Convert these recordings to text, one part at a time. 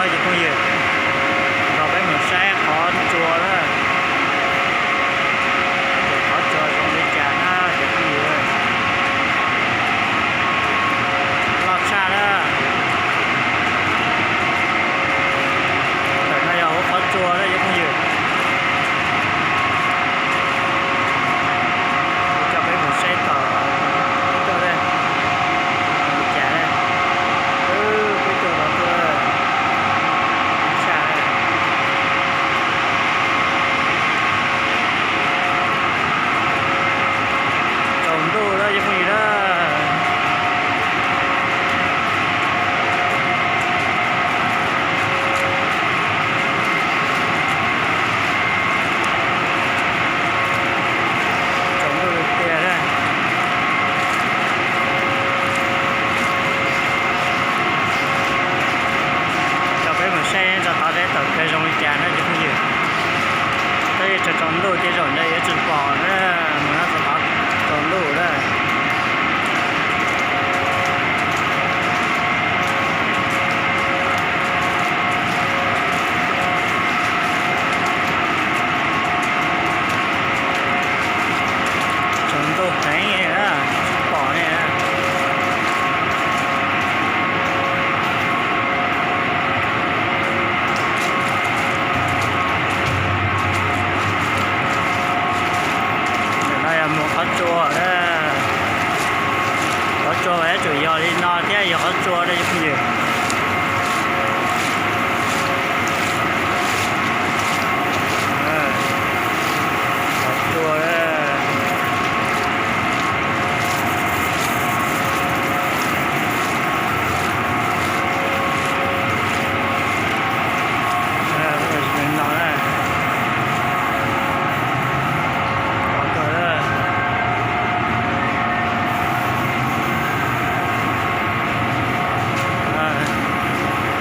Cov phooj ywg, nrog peb mus saib qhov tsua na. Qhov tsua zoo li cas na cov phooj ywg. Loj tshaj na. Ntawm no yog hauv qhov tsua na cov phooj ywg. Coj peb mus saib tom peb tuaj, li cas, peb tuaj tom tuaj, tsaus ntuj lawm cov phooj ywg na. Tsaus ntuj tiag tiag. Coj peb mus saib rau tod seb tom kawg zoo li cas na cov phooj ywg. Twb tsaus ntuj ces zaum ntawd yuav tsis pom na, mus no txog tod tsaus ntuj lawm. Tsaus ntuj heev, tsis pom li. Ntawm no yog mus qhov tsua, qhov tsua mas yuav tsum yog li no thiab yog qhov tsua na cov phooj ywg. Qhov tsua.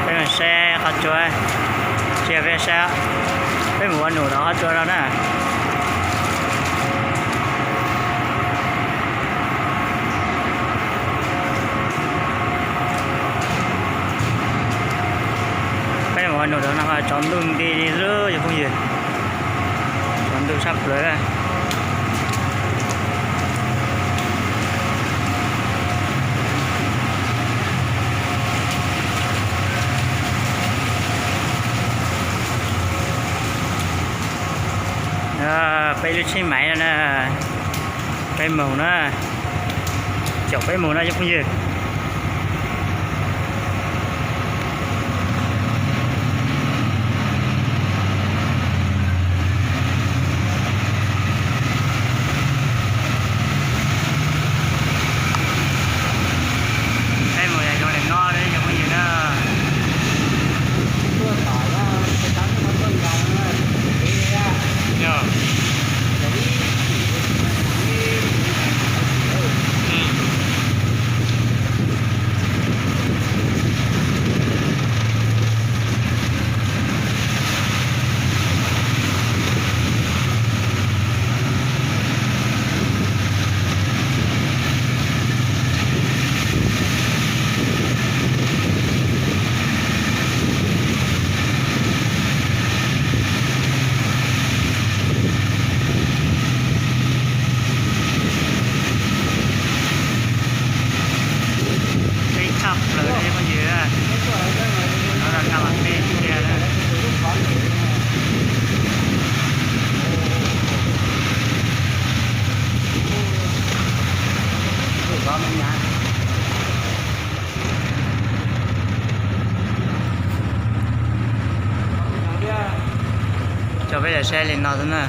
Peb mus saib qhov tsua, cia peb saib, peb mus ua num rau qhov tsua no na. Peb mus ua num rau no mas tsaus ntuj nti li lub cov phooj ywg, tsaus ntuj sab plaws. Peb lub tsheb maiv no na, peb mus na, caum peb mus no cov phooj ywg. Peb mus zoo li no cov phooj ywg na. Teb tshaj plaws li phooj ywg, no nyob mas teb tiag tiag na. Coj peb los saib li no xwb na.